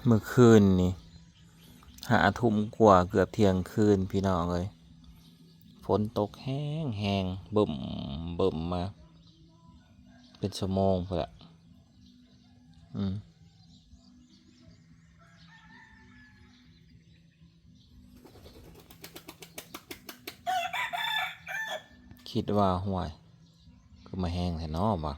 ມື້ຄືນນີ້ຫ້າທຸ່ມກວ່າ ເກືອບທ່ຽງຄືນ ພີ່ນ້ອງເອີຍ, ຝົນຕົກແຮງໆ ບຶ້ມໆ ມາເປັນຊົ່ວໂມງພຸ້ນລະ. ອືມ ຄິດວ່າ ຫ້ວຍ ຄືມາແຮງແທ້ນໍ ວ່າ.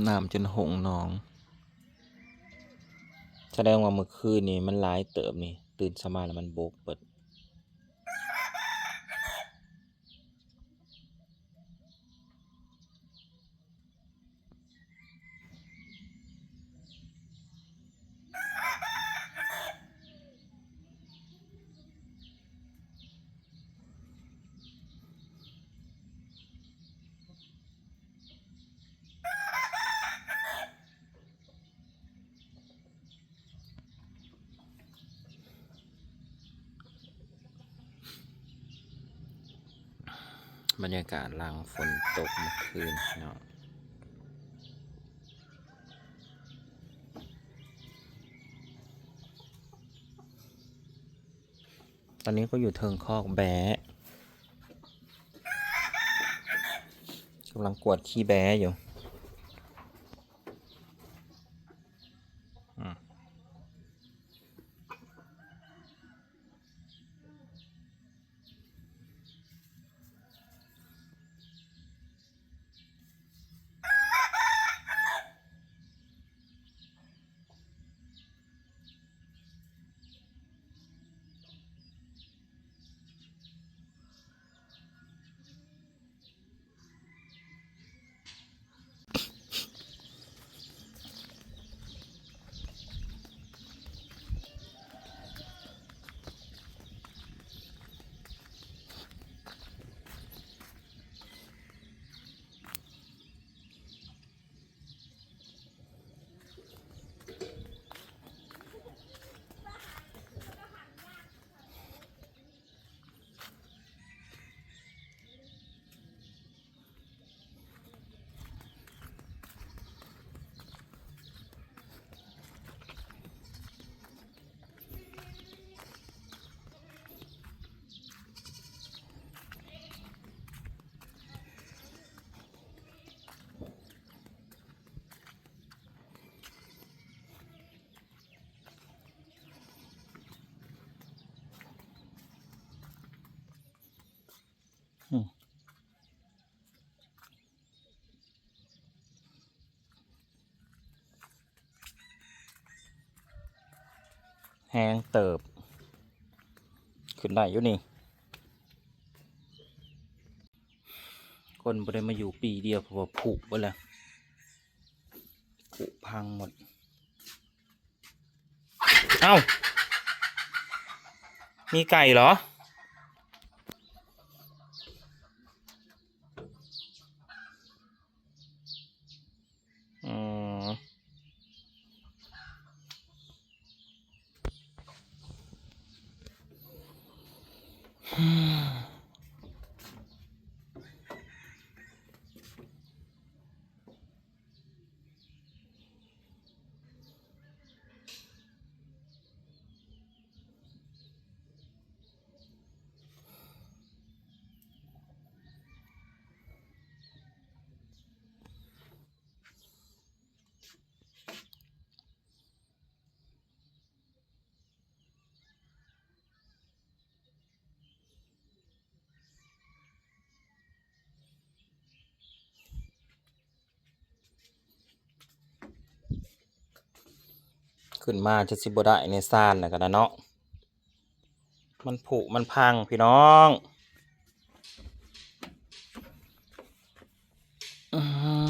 ນ້ຳຈົນຫົ່ງໜອງ, ສະແດງວ່າມື້ຄືນນີ້ມັນຫຼາຍເຕີບນີ້, ຕື່ນເຊົ້າມາແລ້ວມັນບົກເບິດ. ບັນຍາກາດຫຼັງຝົນຕົກເມື່ອຄືນເນາະ. ຕອນນີ້ກໍຢູ່ເທິງຄອກແບ້ ກຳລັງກວດຂີ້ແບ້ຢູ່. ອືມ. ແຮງເຕີບ ຂຶ້ນໄດ້ຢູ່ນີ້. ຄົນບໍ່ໄດ້ມາຢູ່ປີດຽວ ເພາະວ່າຜຸເບິດແລ້ວ ຜຸພັງໝົດ. ເອົ້າ ມີໄກ່ເຫລອ? ອືມ. ຂຶ້ນມາຈະຊິບໍ່ໄດ້ໃນຊານນັ້ນກໍໄດ້ເນາະ. ມັນຜຸມັນພັງພີ່ນ້ອງ. ອື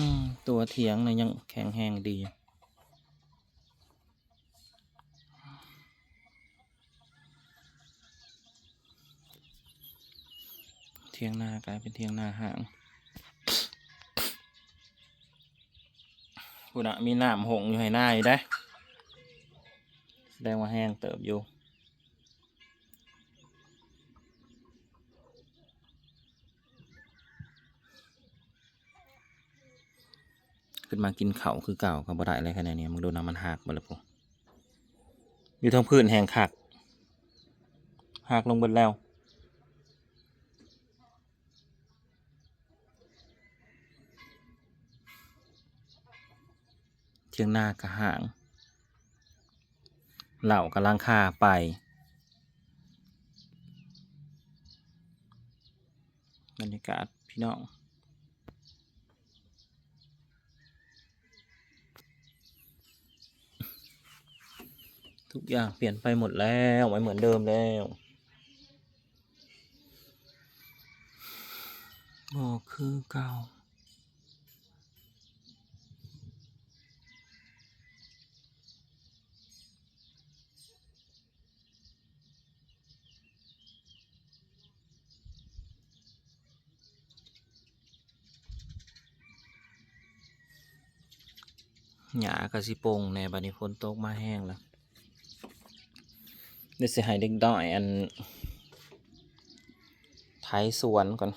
ມ ຕົວຖຽງນະຍັງແຂງແຮງດີ. ຖຽງນາກາຍເປັນຖຽງນາຮ້າງ. ພຸ້ນນະ ມີນ້ຳຫົ່ງຢູ່ໄຮ່ນາຢູ່ເດ້. ສະແດງວ່າແຮງເຕີບຢູ່. ຂຶ້ນມາກິນເຂົ້າຄືເກົ່າກໍບໍ່ໄດ້ແລ້ວ ຄະແນນນີ້ ມຶງດູນະ ມັນຫັກເບິດແລ້ວພຸ້ນ. ຢູ່ເທິງພື້ນແຮ່ງຄັກ ຫັກລົງເບິດແລ້ວ. ຖຽງນາກະຫ້າງ ເຫຼົ້າກະຫຼັງຄາໄປ. ບັນຍາກາດພີ່ນ້ອງ ທຸກຢ່າງປ່ຽນໄປໝົດແລ້ວ ບໍ່ເໝືອນເດີມແລ້ວ ບໍ່ຄືເກົ່າ. ຫຍ້າກໍຊິປົ່ງແດ່ ບັດນີ້ຝົນຕົກມາແຮງແລ້ວ. ດຽວຊິໃຫ້ເດັກນ້ອຍ ອັນ ໄຖສວນກ່ອນ.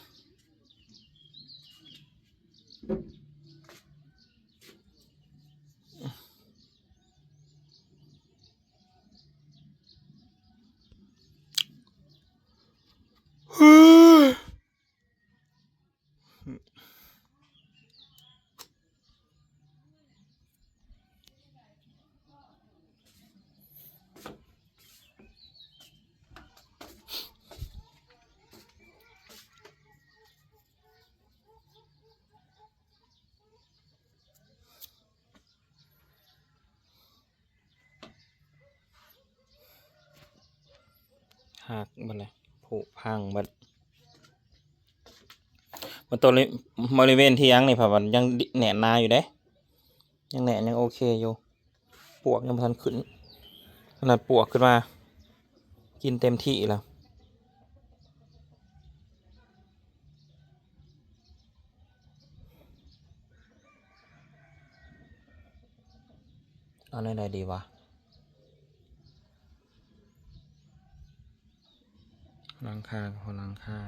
ຫັກເບິດແລ້ວ ຜຸພັງເບິດ. ມັນຕົວ ບໍລິເວນຖຽງນີ້ ເພາະວ່າຍັງແໜ້ນໜາຢູ່ເດ້ ຍັງແໜ້ນ ຍັງໂອເຄຢູ່. ປວກຍັງບໍ່ທັນຂຶ້ນ ຂະໜາດປວກຂຶ້ນມາ ກິນເຕັມທີ່ແລ້ວ. ເອົາແນວໃດດີວະ? ຫຼັງຄາກໍພໍຫຼັງຄາ.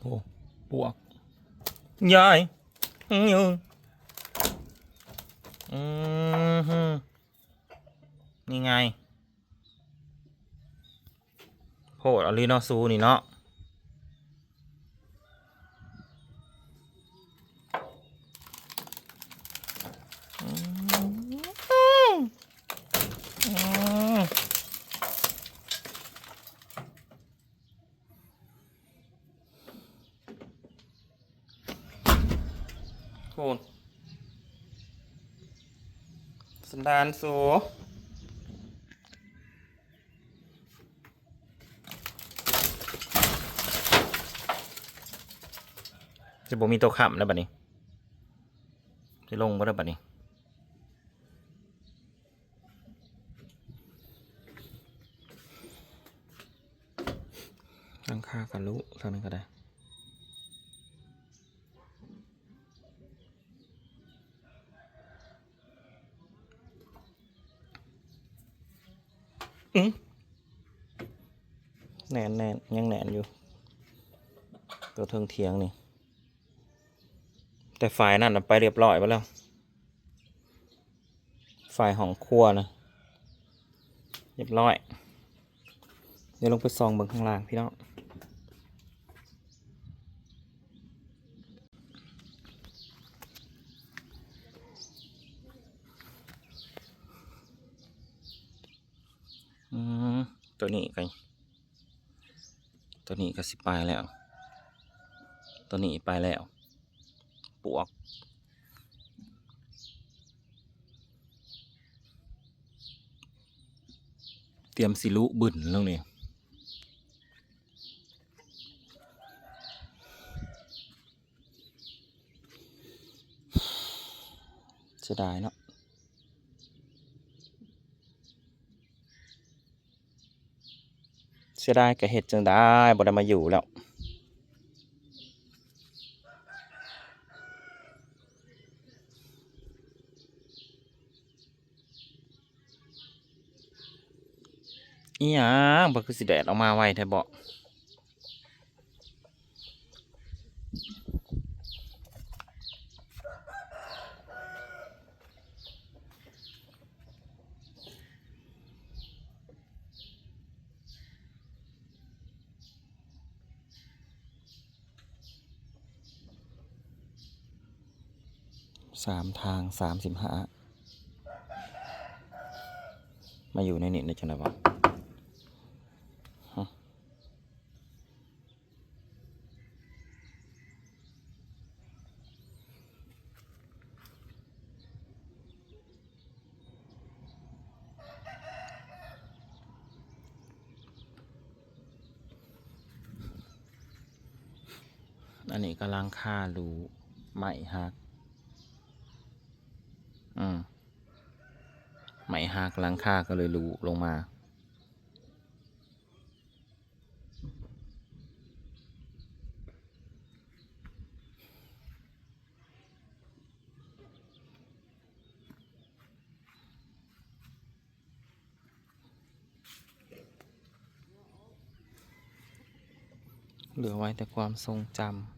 ໂອ້ ປວກ ຍາຍ ອື ອື ນີ້ໄງ. ໂພດອີ່ຫຼີເນາະ ຊູນີ້ເນາະ. ອືມ ອືມ ໂພດ ສັນດານສູ. ຈະບໍ່ມີໂຕຄ້ຳແລ້ວບັດນີ້ ຊິລົງບໍ່ໄດ້ບັດນີ້. ຫຼັງຄາກະລຸ ທາງນັ້ນກໍໄດ້. ອືມ ແໜ້ນໆ ຍັງແໜ້ນຢູ່ ຕົວເທິງຖຽງນີ້ ແຕ່ຝາຍນັ້ນນະໄປຮຽບຮ້ອຍເບິດແລ້ວ ຝາຍຫ້ອງຄົວນະ ຮຽບຮ້ອຍ. ດຽວລົງໄປສ່ອງເບິ່ງຂ້າງລ່າງພີ່ນ້ອງ. ອືມ ຕົວນີ້ກໍ ຕົວນີ້ກໍຊິໄປແລ້ວ ຕົວນີ້ໄປແລ້ວ ປວກ. ຕຽມຊິລຸບຶ້ນລົງນີ້ ເສຍດາຍເນາະ. ເສຍດາຍ ກະເຮັດຈັ່ງໃດ ບໍ່ໄດ້ມາຢູ່ແລ້ວ. ອີ່ຫຍັງ ມັນຄືຊິແດດອອກມາໄວແທ້ເບາະ? ສາມທາງສາມສິບຫ້າ ມາຢູ່ໃນນີ້ໄດ້ຈັ່ງໃດວະ? ຮະ? ອັນນີ້ກໍຫຼັງຄາຫຼູ ໄມ້ຫັກ ອືມ ໄມ້ຫັກ ຫຼັງຄາກໍເລີຍຫຼູລົງມາ. ເຫຼືອໄວ້ແຕ່ຄວາມຊົງຈຳ.